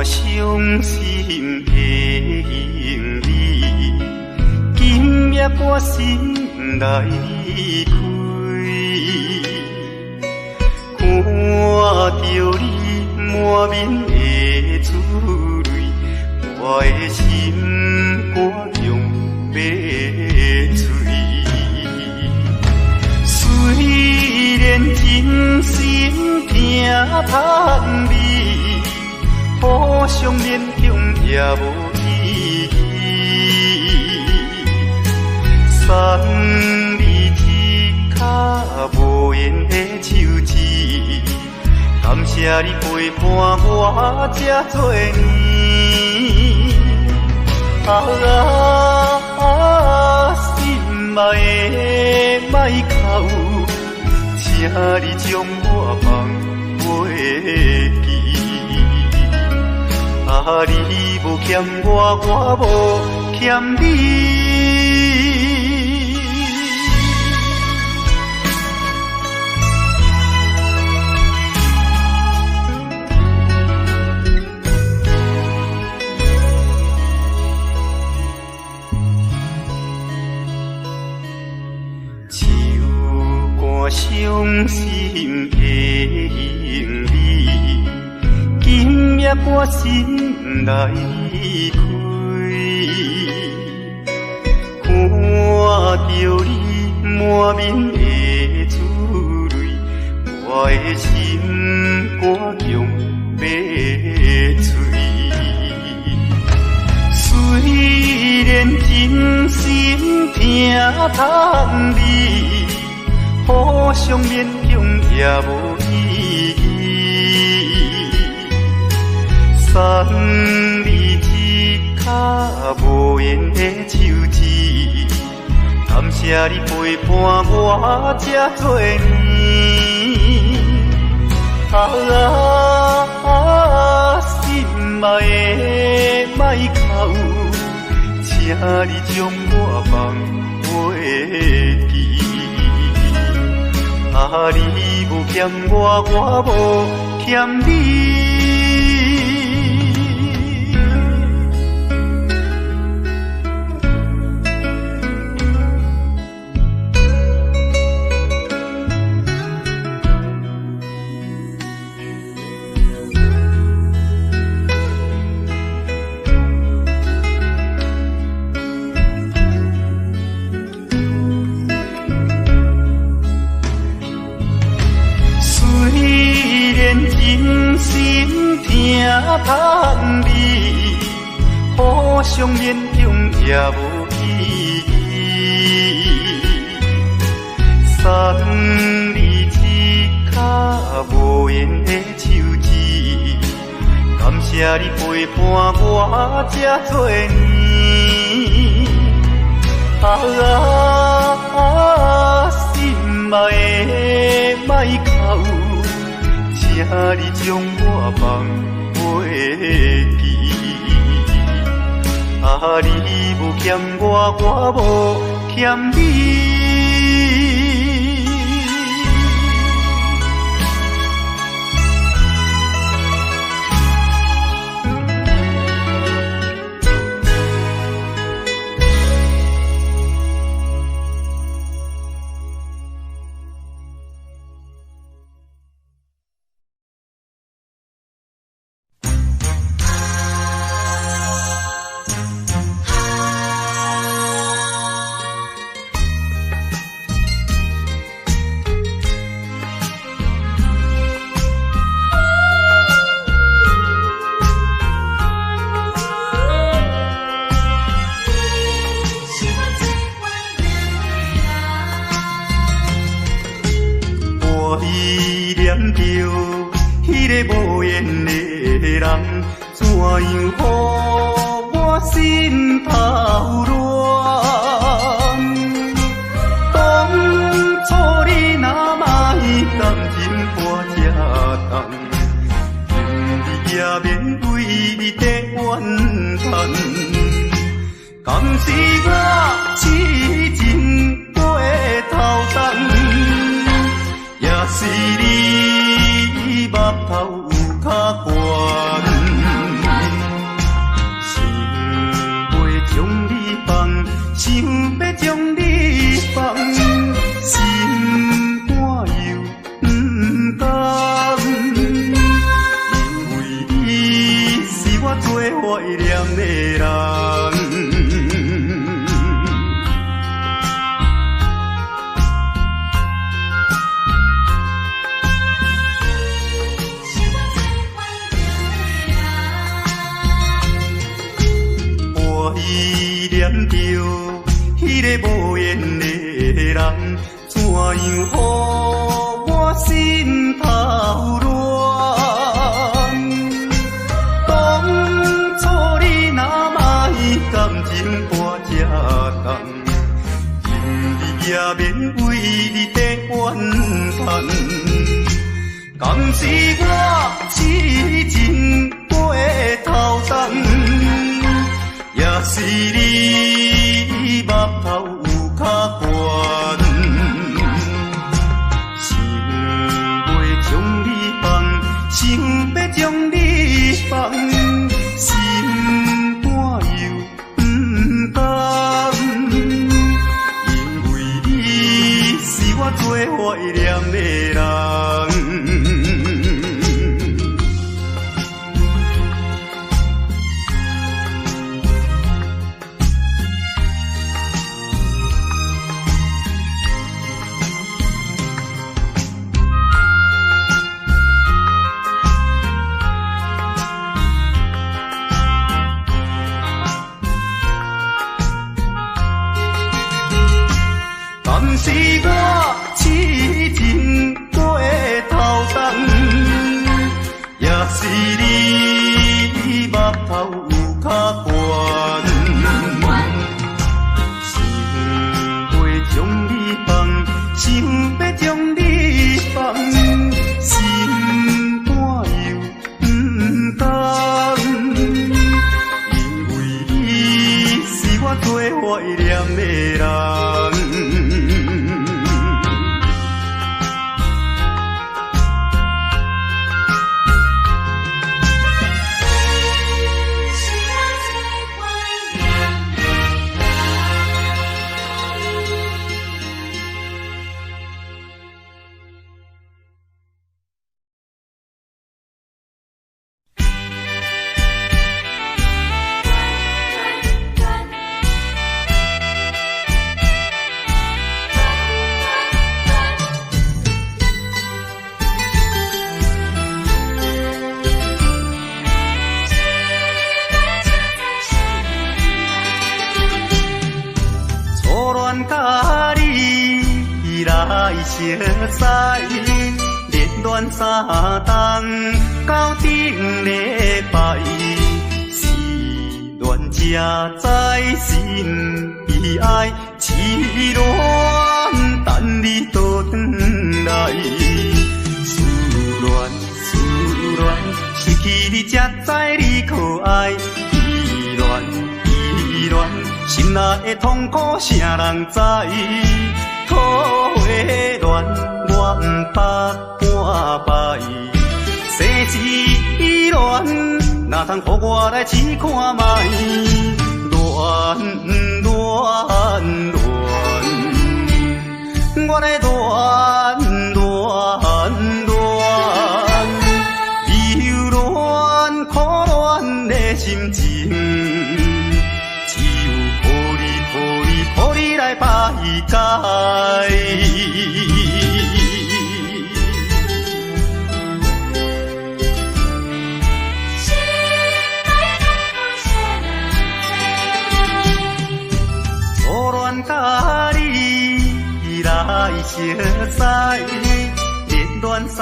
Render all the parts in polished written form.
傷心的你，今夜我心內開，看著你滿面的珠淚，我的心肝強欲碎。雖然真心疼叹你，互相勉強也無意義。送你一跤無緣的手指，感謝你陪伴我這多年。啊啊，心愛的莫哭，請你將我放袂記。啊，你無欠我，我無欠你。手肝傷心的你，今夜我心內開，看著你滿面的珠淚，我的心肝強欲碎。雖然真心疼叹你，互相勉強也無意義。送你一跤無緣的手指，感謝你陪伴我這多年。啊啊，心愛的莫哭，請你將我放袂記。啊，你無欠我，我無欠你。真心疼叹你，互相勉強也無意義。送你一跤無緣的手指，感謝你陪伴我這多年。啊啊，心愛的莫哭，請你將我放袂記。啊，你無欠我，我無欠你。也是你目頭有較懸。念著彼个無緣的人，怎樣予我心頭亂？當初你若莫感情跋這重，今日也免為你在怨嘆。敢是我痴情過頭重，也是你目頭有較懸。想欲將你放，想欲將你放，心肝又毋甘，因為你是我最懷念的人。敢是我痴情過頭重，也是你目頭有較懸。想欲將你放，想欲將你放，心肝又毋甘，因為你是我最懷念的人。熟似，熱戀三冬到頂禮拜，失戀才知心悲哀，痴戀等你倒轉來。思戀思戀，失去你才知你可愛，依戀依戀，心內的痛苦誰人知？桃花戀，我毋捌半擺，世事依戀，哪通予我來試看覓？戀戀戀，我咧戀戀戀，留戀苦戀的心情，只有苦你苦你苦你來排解。初戀佮你來熟似，熱戀三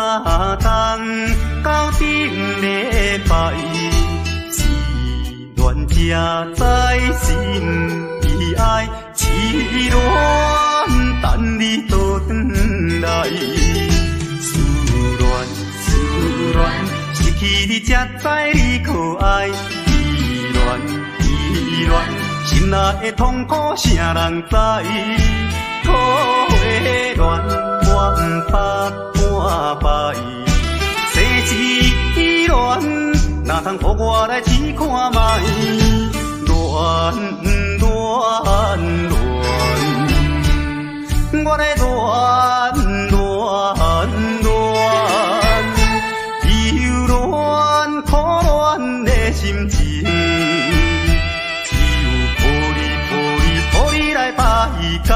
冬到頂禮拜，失戀才知心悲哀，痴戀等你倒轉來。思戀思戀，失去你才知你可愛，依戀依戀，心內的痛苦誰人知？桃花戀，我毋捌半擺，世事依戀，哪通予我來試看覓？戀戀戀，我咧戀戀戀，留戀苦戀的心情，只有苦你苦你苦你來排解。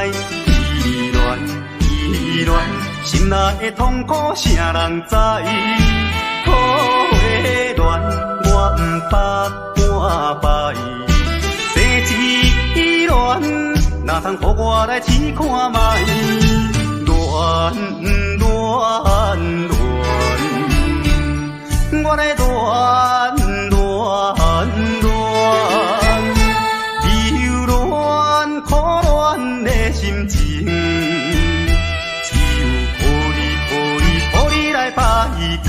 依恋依恋，心内的痛苦啥人知？苦的恋我毋捌半摆，这一恋哪通予我来试看觅？恋恋恋，我来恋恋恋，留恋苦恋的心情，只有靠你靠你靠你来排解。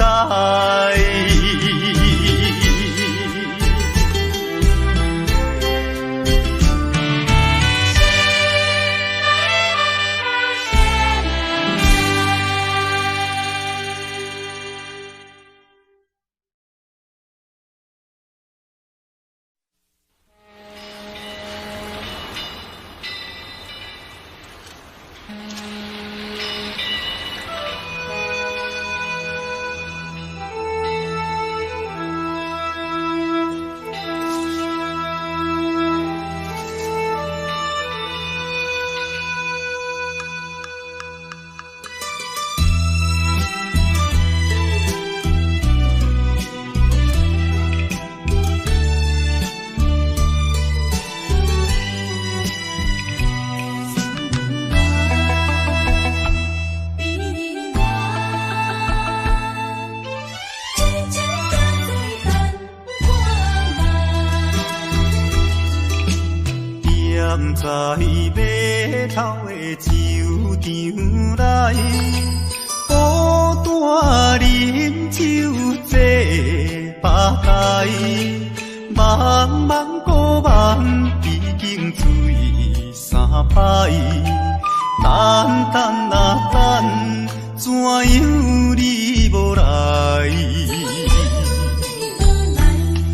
踮在码头的酒场内，孤单饮酒坐吧台，茫茫孤梦已经醉三摆，等等啊等，怎样你无来？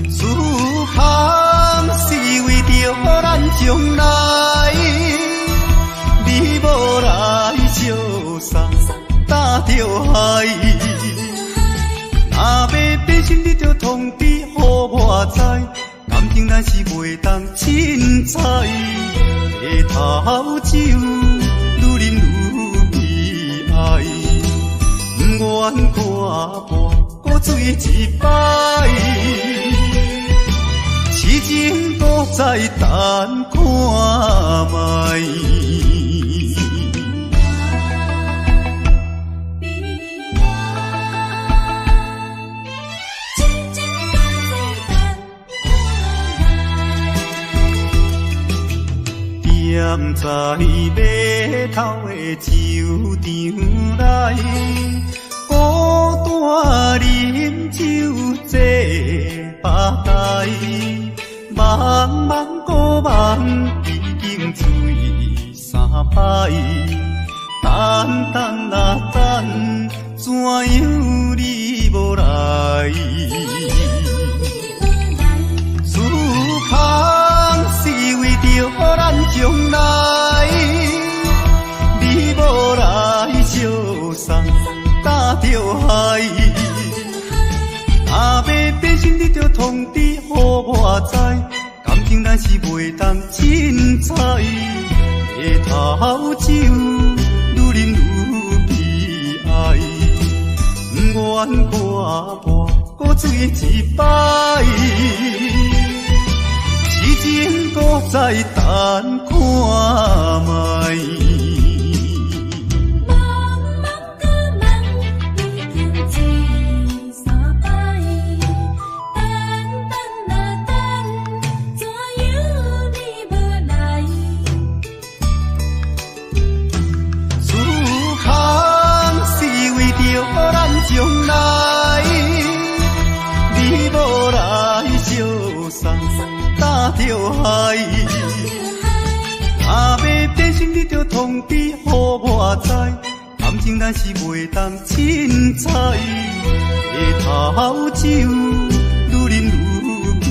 思空是为著咱将来，你无来相送担著海。若欲变心，你著通知予我知，感情咱是袂当凊彩。白头酒愈饮愈悲哀，不愿看破搁醉一摆。痴情搁再等看觅。踮在码头的酒场内，孤单饮酒坐吧台，茫茫孤梦已经醉三摆，等等啊等，怎样你无来？思空是为著咱将来，你无来相送担著海。若欲变心，你著通知予我知，感情咱是袂当凊彩。白头酒愈饮愈悲哀，不愿看破搁醉一摆。痴情搁再等看觅。茫茫孤梦已经醉三摆，等等啊等，怎样你无来？思空是为著咱将来，你无来相送担著海。若欲变心，你著通知予我知，感情咱是袂当凊彩。白头酒愈饮愈悲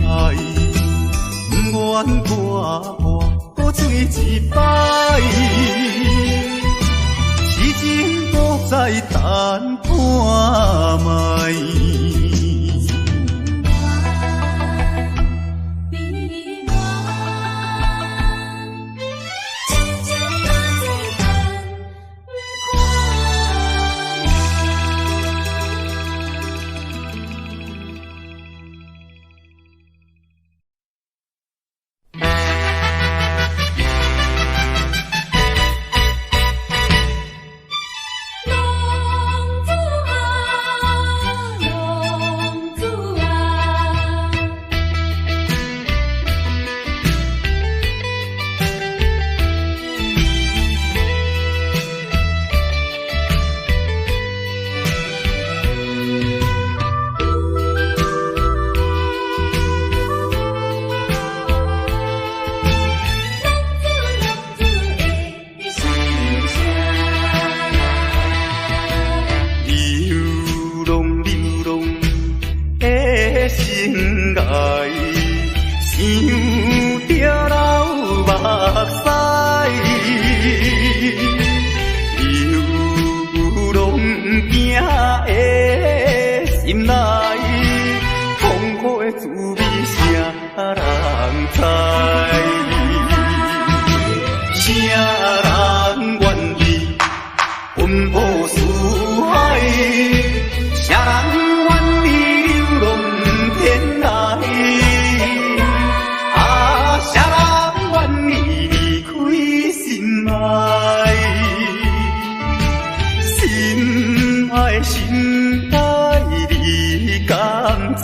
哀，不愿看破搁醉一摆。痴情搁再等看觅。悲哀，痴情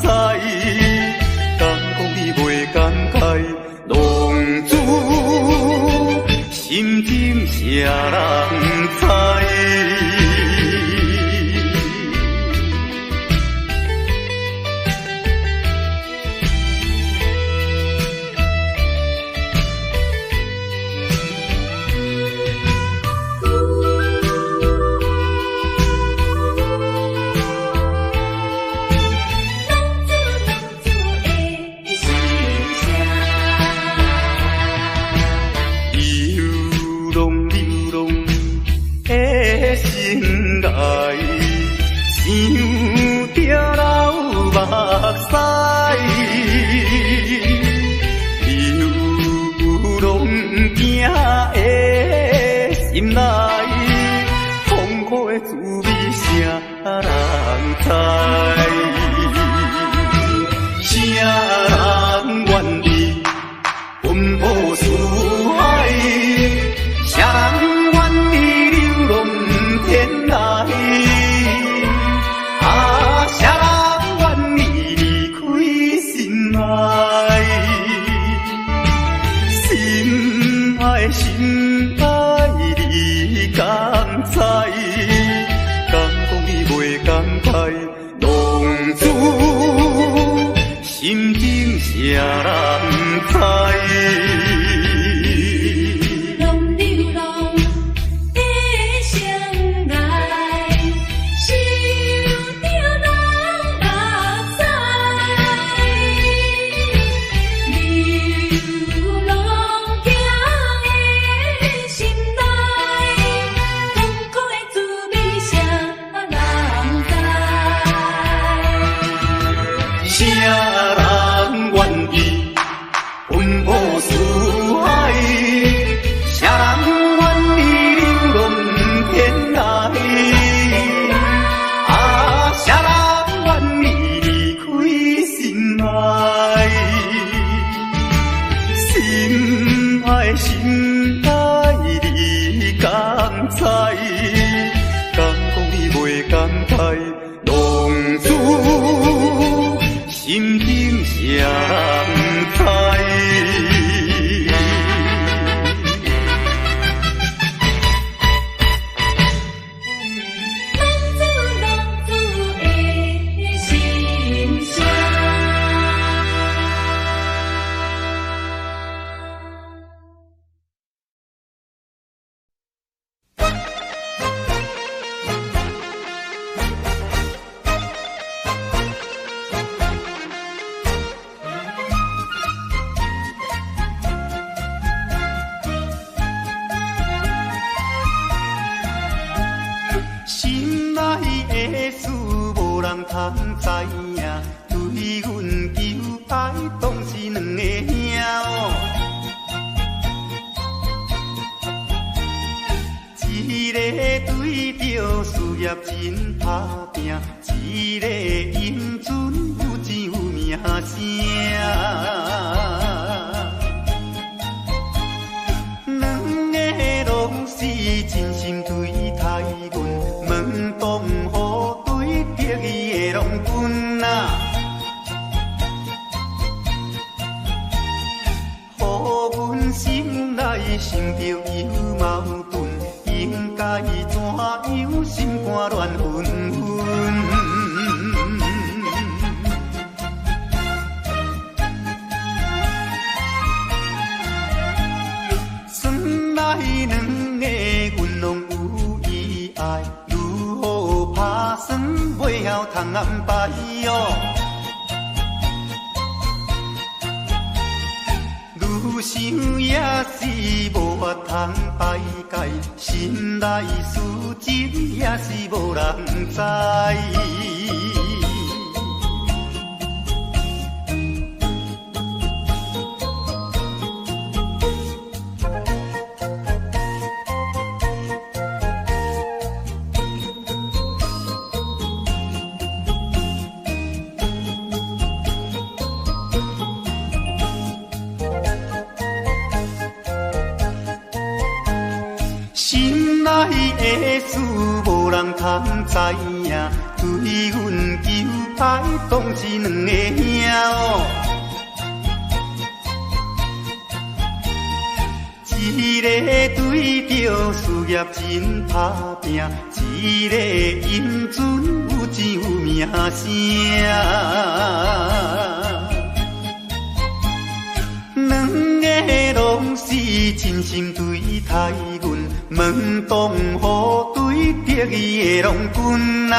知？敢講你袂感慨？浪子心情誰人知？心內的事無人通知影，對阮求愛當是兩个兄哦。一个對著事業真拍拚，一个英俊有錢有名聲。兩个攏是真心對待阮，問當何對得意的郎君啊？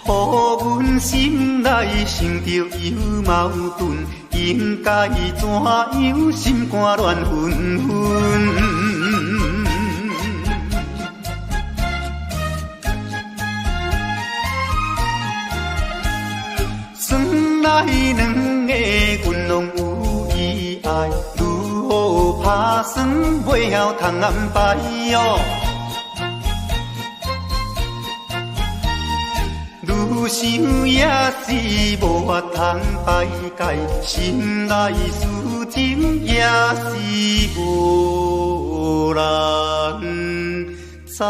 予阮心內想著又矛盾，應該怎樣心肝亂紛紛？算來兩个阮攏有意愛，如何拍算袂曉通安排哦？愈想也是無法通排解，心內事情也是無人知。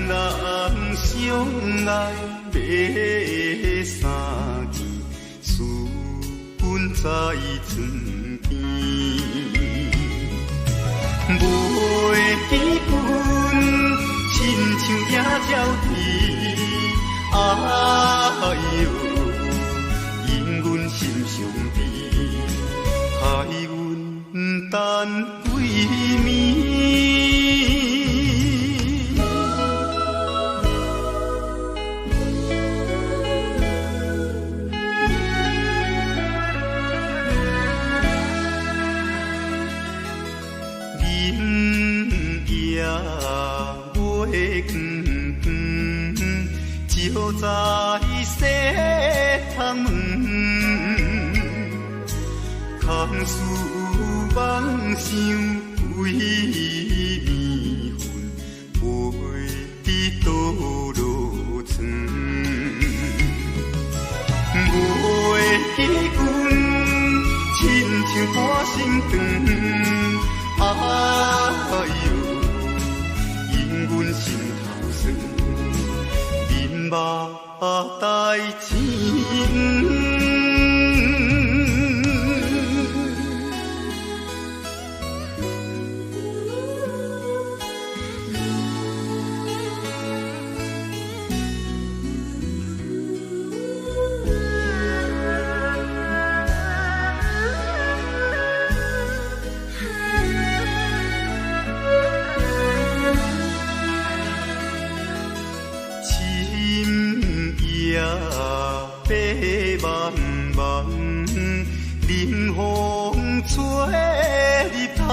人相愛買三件，思阮在床邊。袂記阮，親像野鳥啼，哎喲，因阮心傷悲，害阮等幾暝。就在西窗門，空思妄想規暝魂，袂得倒落床。袂記阮，親像半生長，哎喲，因阮心頭酸。目袋青。吹入窗，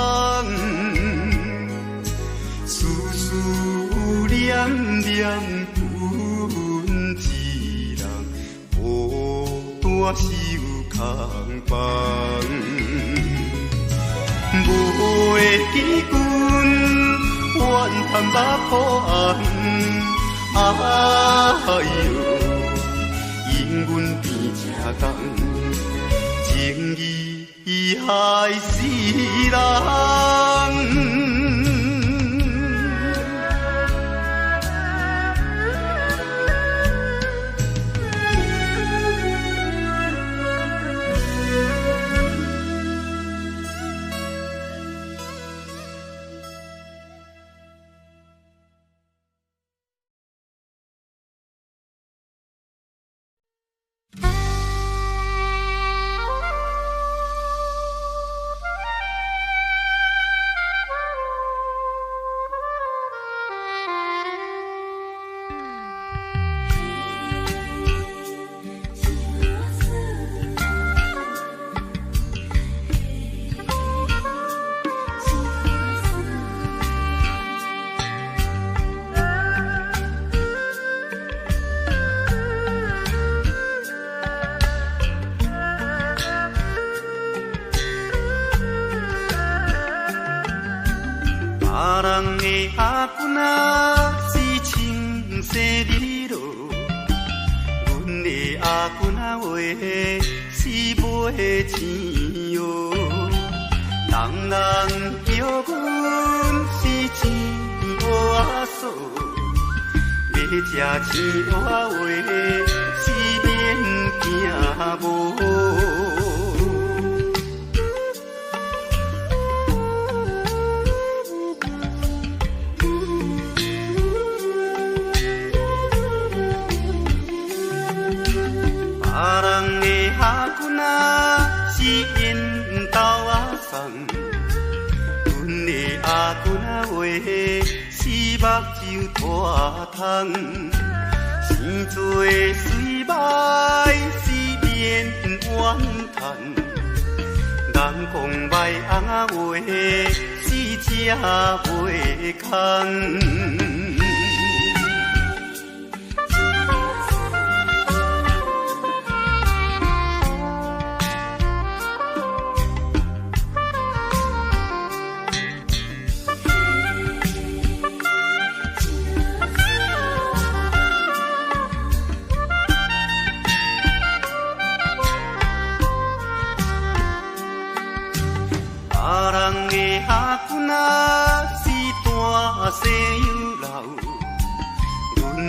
思思念念，阮一人孤单守空房。袂記阮，怨叹目苦紅，哎喲，因阮变这工，情義害死人。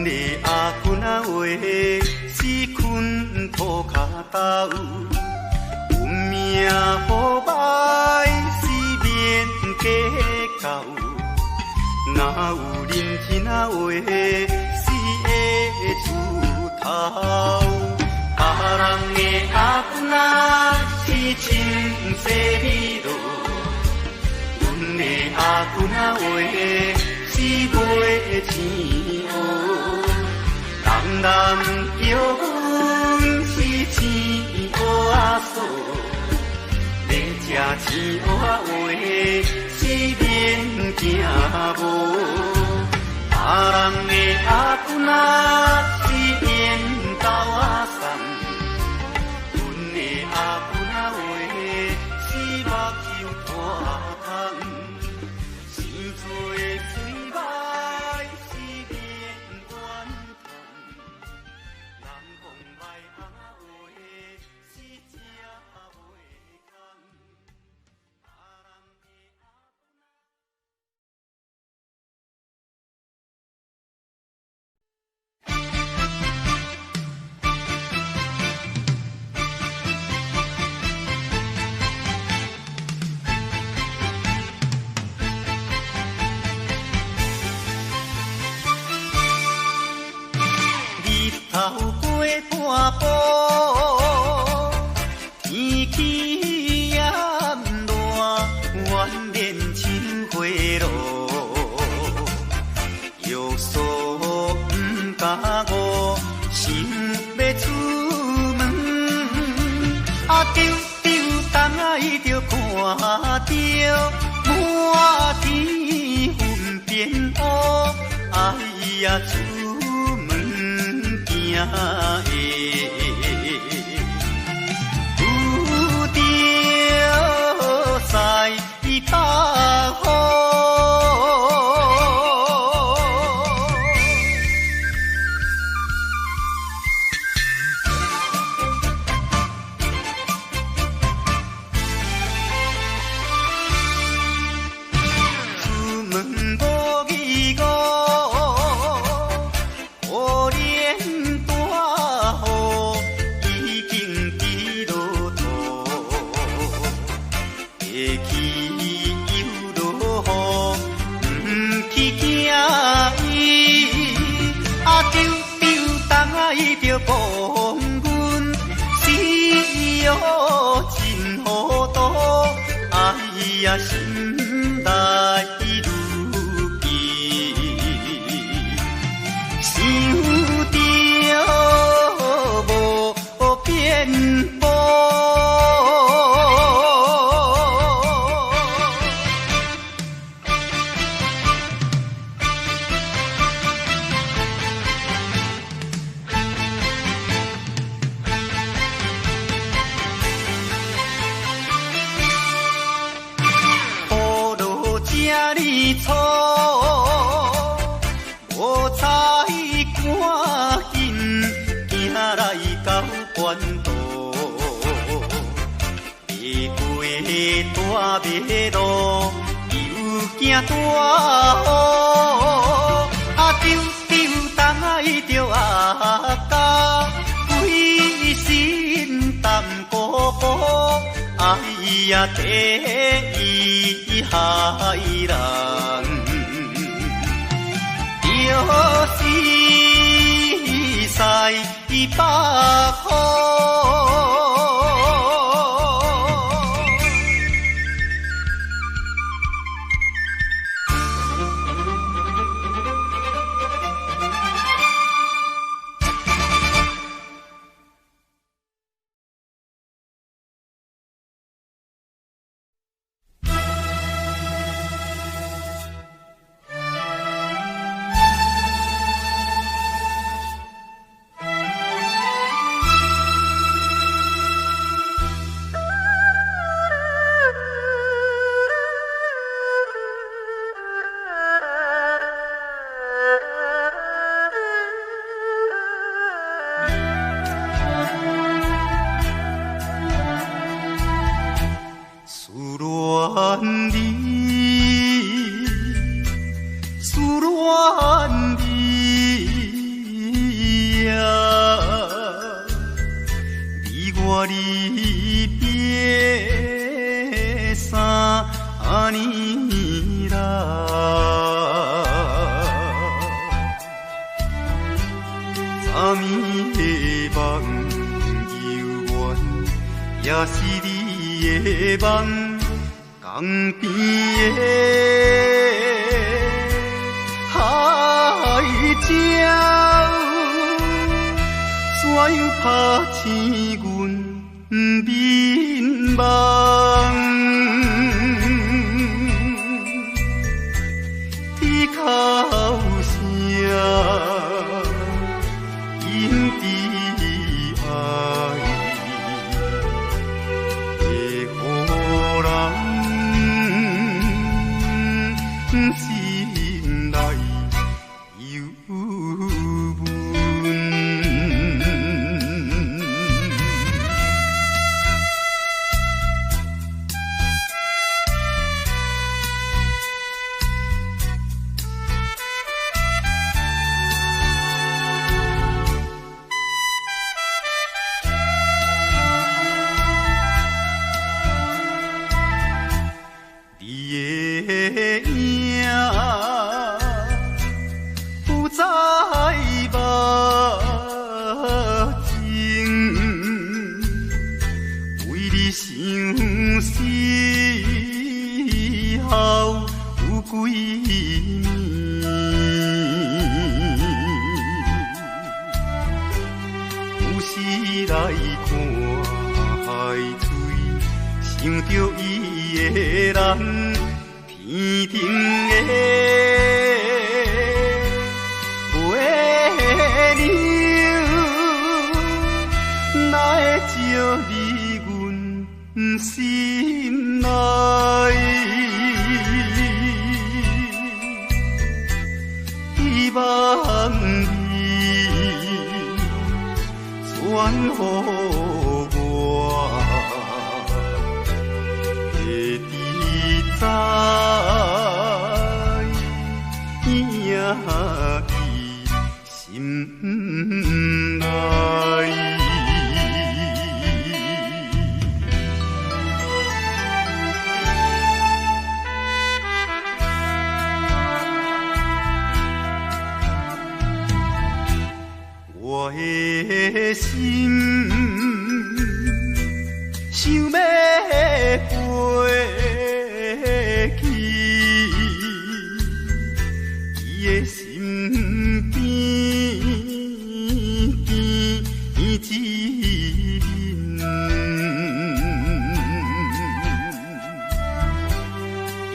的阿公仔話是睏塗跤頭，運命好歹是免計較，若有認真仔話是會出頭。別人的阿公仔是穿西美羅，阮的阿公仔話是賣青蚵。人人叫阮是青蚵仔嫂，欲食青蚵仔話是免驚無。別人的阿公仔是緣豆仔送，阮的阿公仔話是目睭拖空，生做水歹是免怨嘆，人講歹翁仔話是食袂空。別人的阿公日頭過半晡，天氣炎熱，怨連像火爐。藥素毋敢誤，想欲出門，啊，丟丟東仔伊就看著滿天雲變烏，哎呀，出門驚會拄著西北風。出門無疑誤，可憐大雨已經佇落塗，下去又落雨，毋去驚伊。啊，丟丟東仔伊就講阮是哦真糊塗，哎呀，心內愈記，想著無變步。雨落這呢粗，無彩趕緊行來到關渡，爬過大馬路，又驚大雨。啊，丟丟東仔伊著阿甲，規身澹糊糊，哎呀，第一害人，就是西北風。也是你的夢，江邊的海鸟，怎樣拍醒阮眠夢？天口声，因伫愛，會予人心內憂悶。你的影有在目前，為你相思候有幾暝，有時來看海水，想著伊的人，天頂的月娘，哪會照入阮心內？希望你傳予我會知影伊心內。我的心想欲飛去，伊的身邊見一面，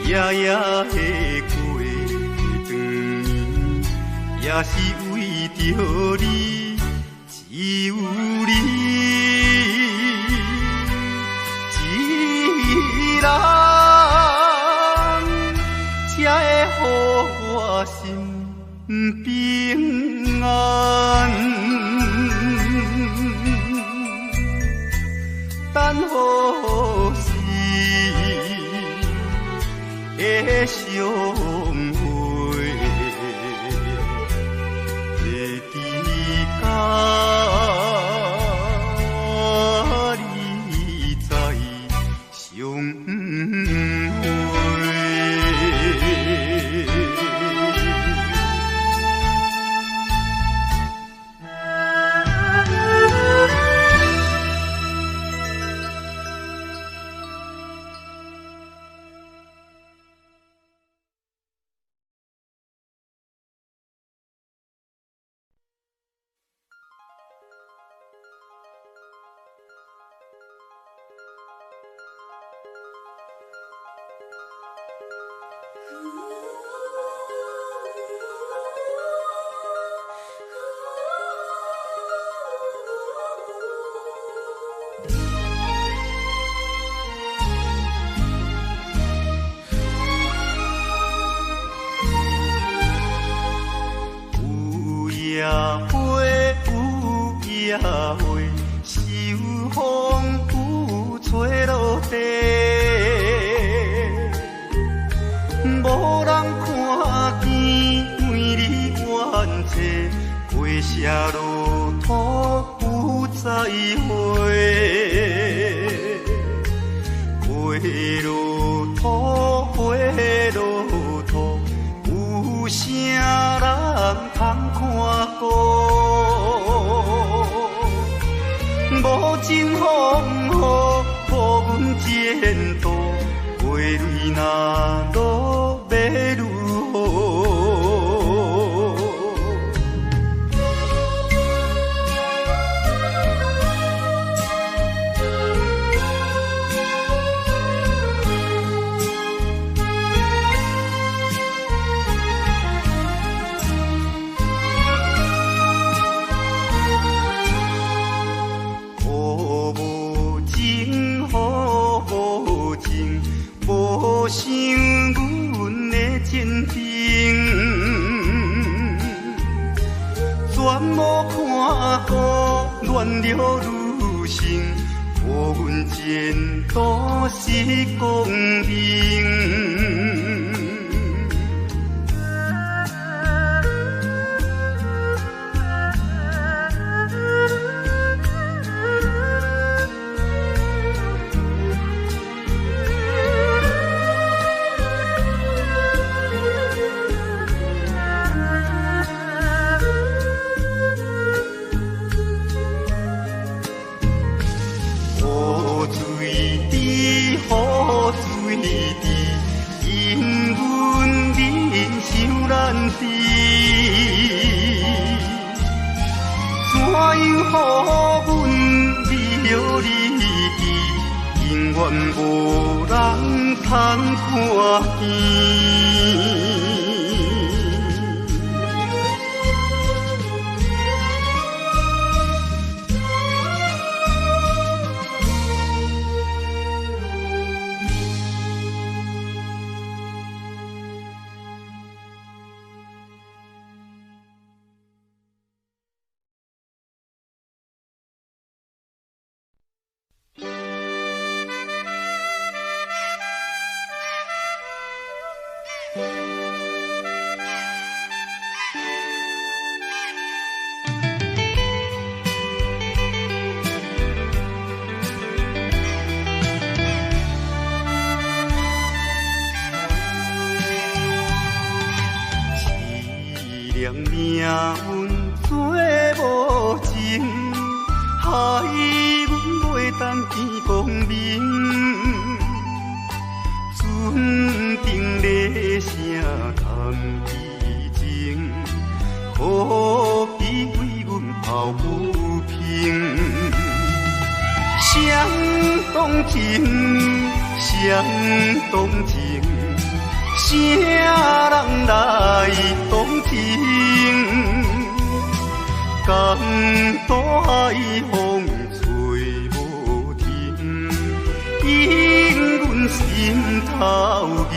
夜夜的過轉，也是為著你，只有你一人，才會予我心平安。等何時會相會？會知甲你再相會。有夜花，有夜花，受風雨吹落地，無人看見，為你怨嗟，過社落土有再會，過落土，過落土，有啥人通看顧？無情風雨，若落欲雨。无想阮的前程，全无看顾恋着女性，予阮前途是光明。怎样予阮美离去，永远无人通看见。命运做无情，害阮袂当见光明。船顶咧声谈悲情，可比为阮抱不平。谁动情？谁动情？啥人来动情？江大海风吹无停，引阮心头硬。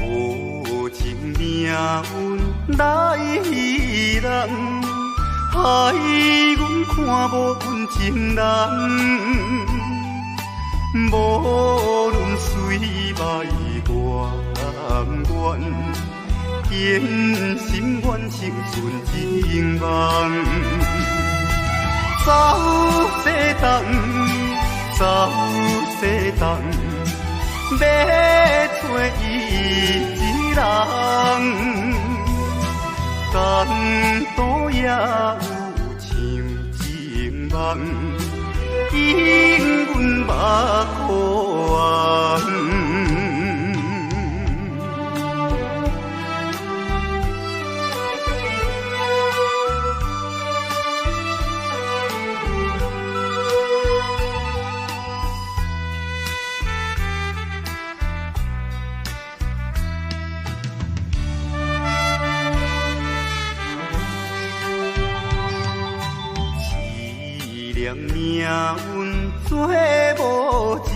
无情命运来人，害阮看无阮情人。无论水歹偌甘愿，坚心愿成纯情梦。走西东，走西东，欲找伊一人。江都也有像情梦，引阮目苦红。命运做无情，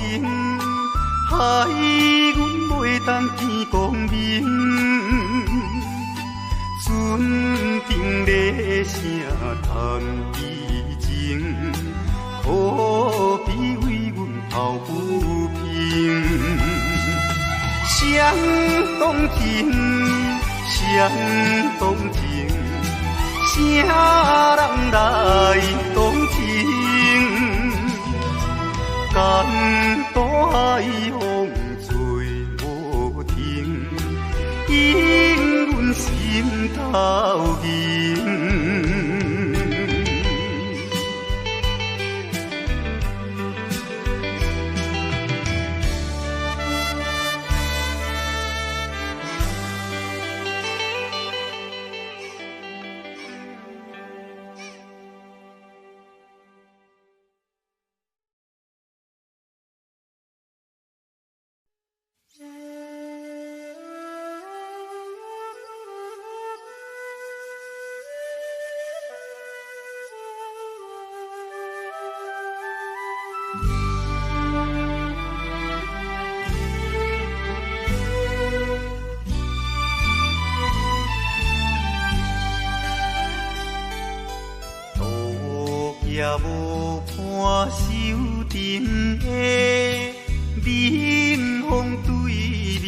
害阮袂当见光明。船顶咧声叹悲情，可比为阮抱不平。谁动情？谁动情？啥人来动情？江大海风吹无停，引人。也無伴守陣的，冷風對面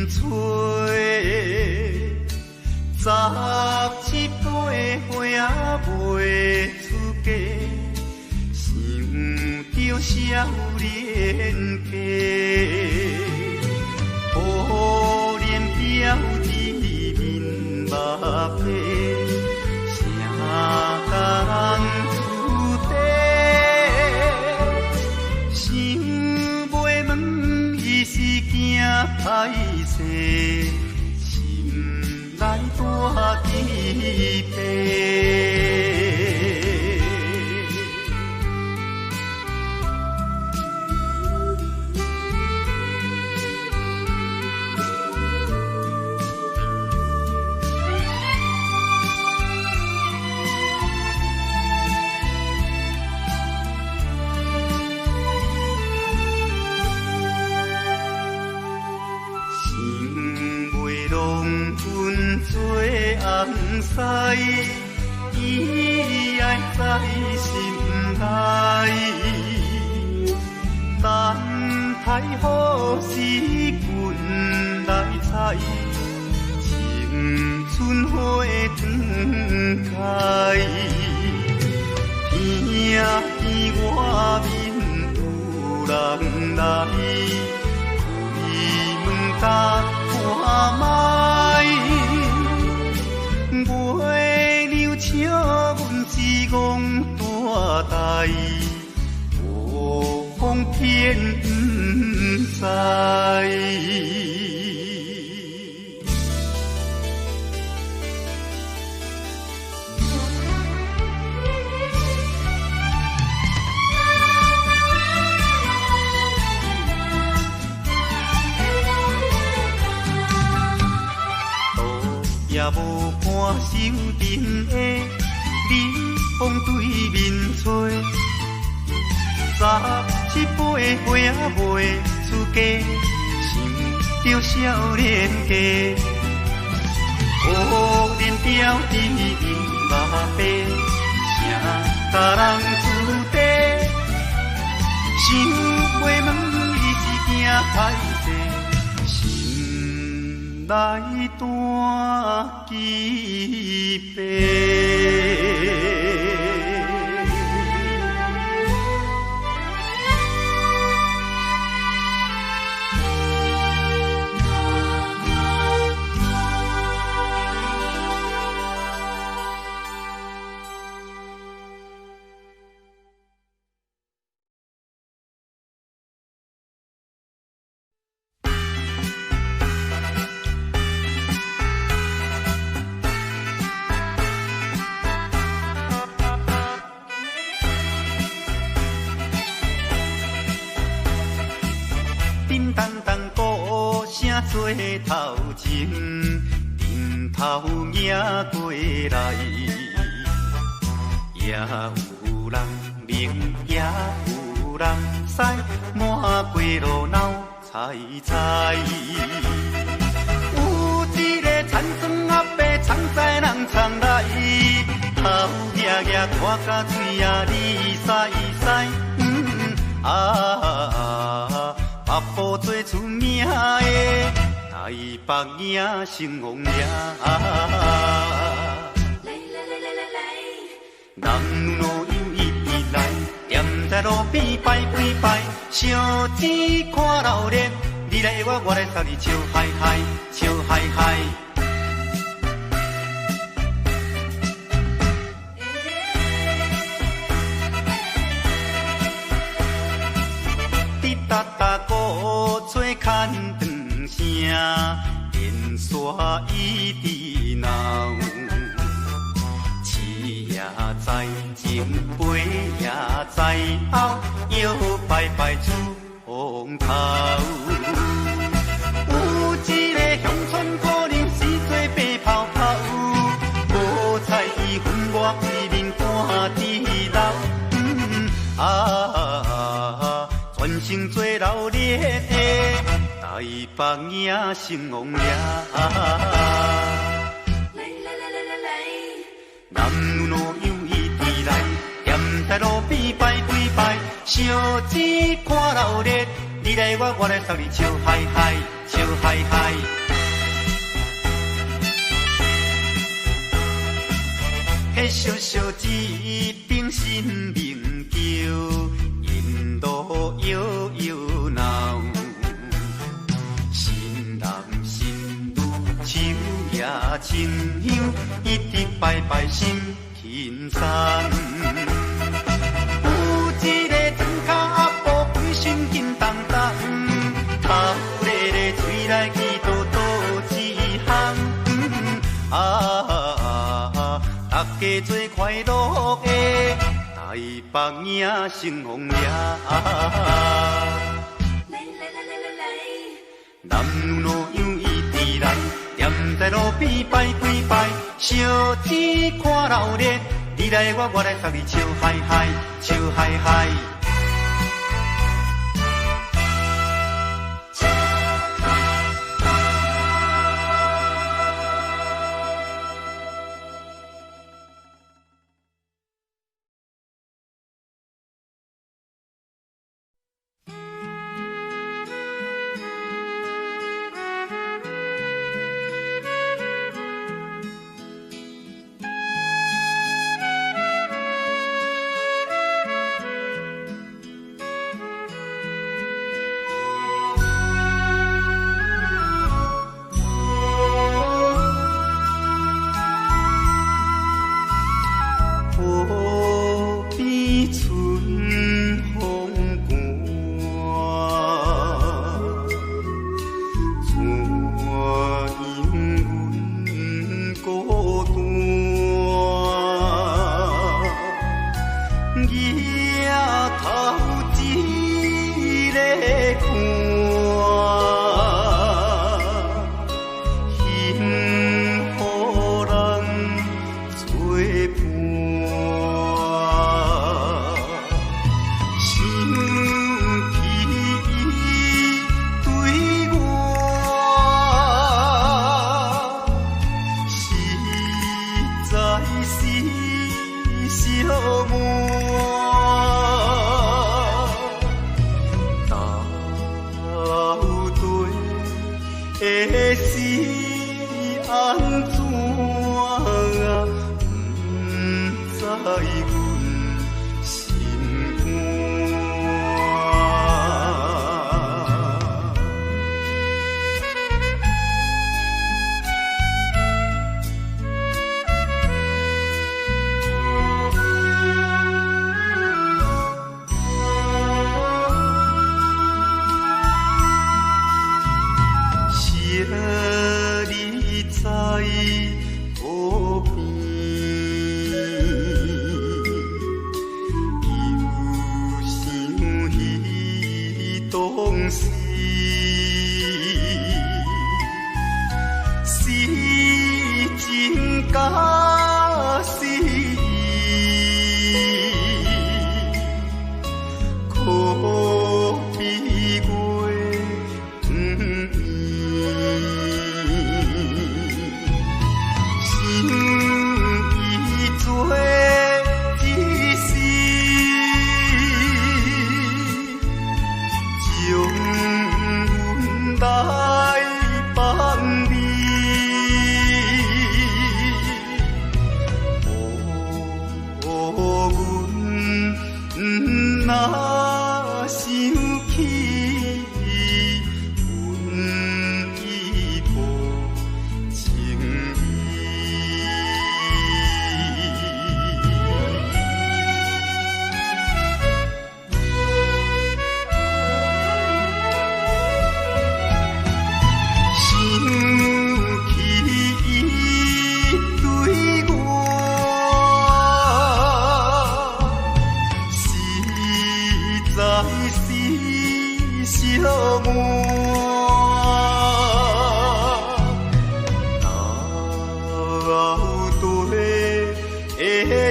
吹，十七八歲仔未出嫁，想著少年家，可憐表姊面目白，啥甲人歹势，心内大起白。做翁婿，伊爱在心内。等待好时君来采，青春花长开。听见外面有人来，开门甲看觅。月娘笑阮是戆大代，无风天不知。也無伴守陣的，冷風對面吹。十七八歲仔未出嫁，想著少年家。可憐表弟面目白，啥甲人处地？想袂问伊是惊歹势。心内大起白。做头前，阵头迎过来，也有人明，也有人知，满街路闹彩彩。有一个田庄阿伯，藏在人藏内，头额额拖甲嘴仔你屎屎，啊！北部最出名的台北影成王爷。男女老幼一起来，踮在路边拜几拜，小钱看闹热，你来我，我来送你笑嗨嗨，笑嗨嗨。煞一直闹。起也知，情飞也知，后摇摆摆出风头。有一个乡村姑娘是做白泡泡，无彩伊粉抹一面赶伫流。啊，全城做留恋的台北影成王爷。来来来来来来，男女老幼一直来，踮在路边拜几拜，烧纸看闹热，你来我，我来送你笑嗨嗨，笑嗨嗨。彼小小一顶新明桥，沿路摇摇闹，新男新女手也亲香，一直拜拜心轻松。有一个庄跤阿婆，规身紧重重，头咧咧喙内记叨倒一项。啊，大家做快乐的台北影成王爷。来来来来来来，男女老幼一直来，踮在路边拜几拜，烧纸看闹热，你来我，我来送你笑嗨嗨，笑嗨嗨。河边春风寒，怎样阮孤单？举头一个看，幸予人做伴。想起伊对我，实在是寂寞。到底是按怎？不知阮心肝。惜你在河边，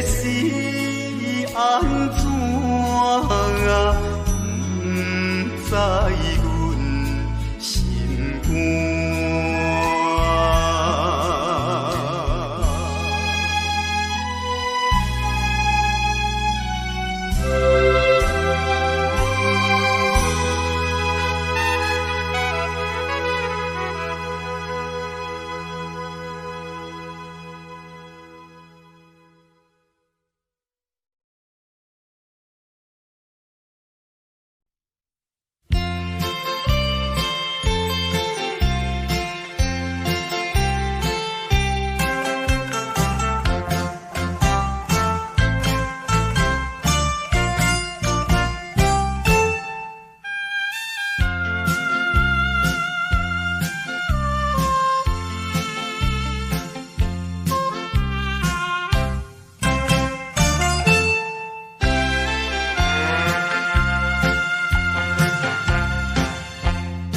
是按怎？毋知阮心肝。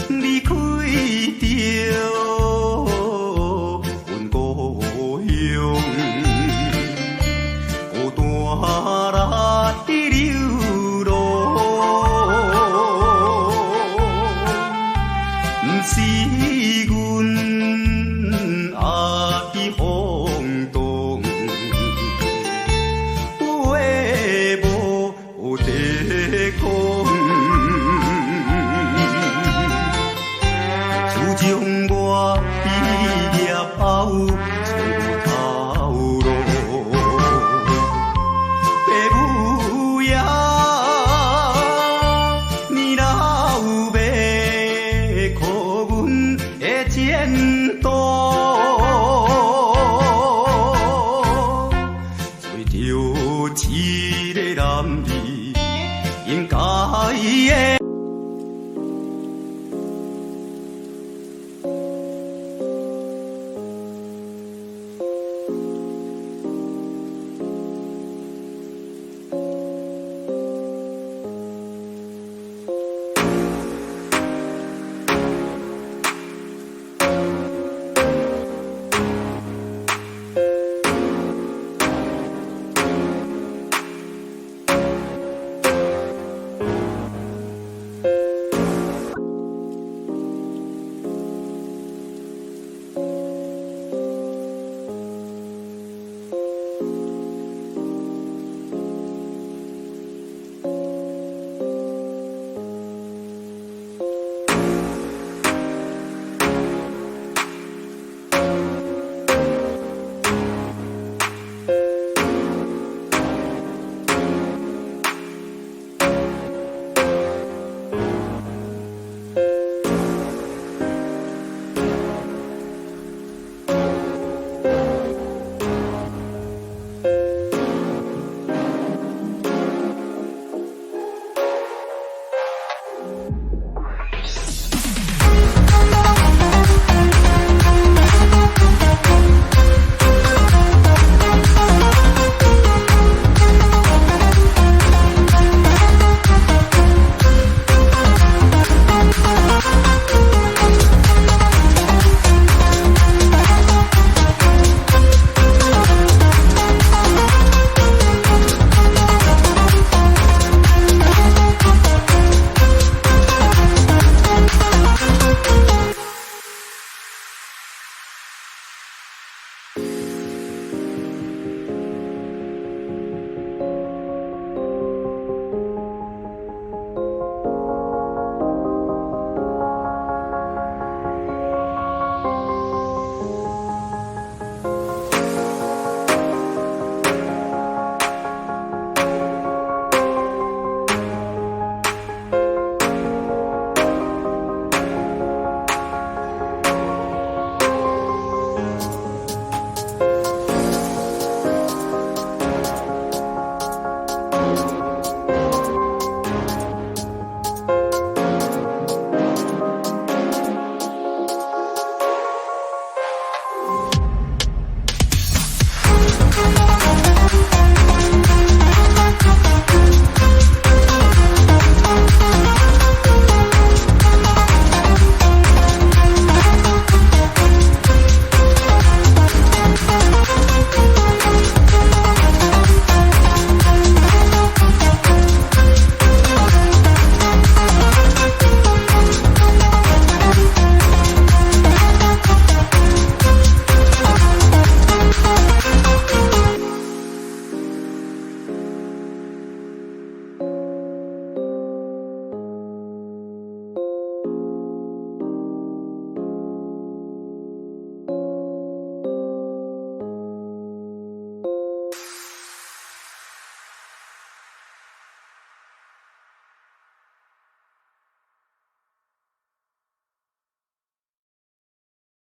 離開著阮故鄉，孤單來流浪，毋是阮愛放蕩，話無得講。自從我畢業後，找無頭路，爸母爺，年老欲顧阮的前途，揣著一个男兒。